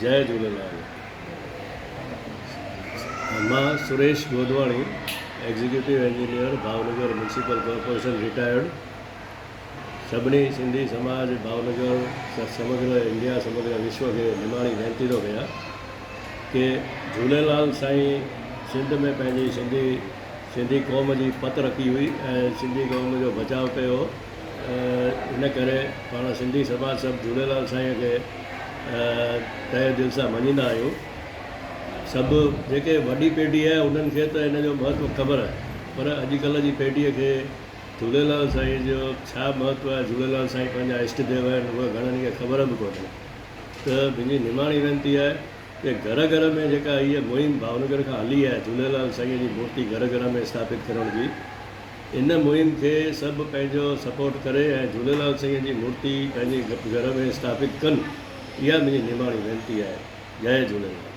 جئي جهوليلال. مان Suresh Godwani executive engineer Bhavnagar municipal corporation retired سڀني سنڌي سماج ڀاونگر سمگر انڊيا سمگر وشو کي نماڻي وينتي ٿو ڪيان ڪي جهوليلال سائين سنڌ ۾ پنهنجي سنڌي سنڌي قوم جي پت رکي هئي ۽ سنڌي قوم جو بچاء ڪيو هو ان ڪري پاڻ سنڌي سماج سڀ جهوليلال سائين کي تهه دل سان مڃيندا آهيون. سڀ جيڪي وڏي پيڙهي آهي انهن کي ته ان جو مهتو خبر آهي پر اڄڪلهه جي پيڙهيء کي جهوليلال سائين جو ڇا مهتو آهي، جهوليلال سائين پنهنجا اشٽ ديو آهن اها گهڻن کي خبر به ڪونهي ته منهنجي نماڻي وينتي آهي ته گهر گهر ۾ جيڪا هيء مهم ڀاونگر کان هلي آهي جهوليلال سائين جي مورتي گهر گهر ۾ اسٿاپت ڪرڻ جي ان مهم کي سڀ پنهنجو سپورٽ ڪري ۽ جهوليلال سائين جي مورتي پنهنجي گهر ۾ اسٿاپت ڪن اها منهنجي نماڻي وينتي آهي جئي جهوليلال.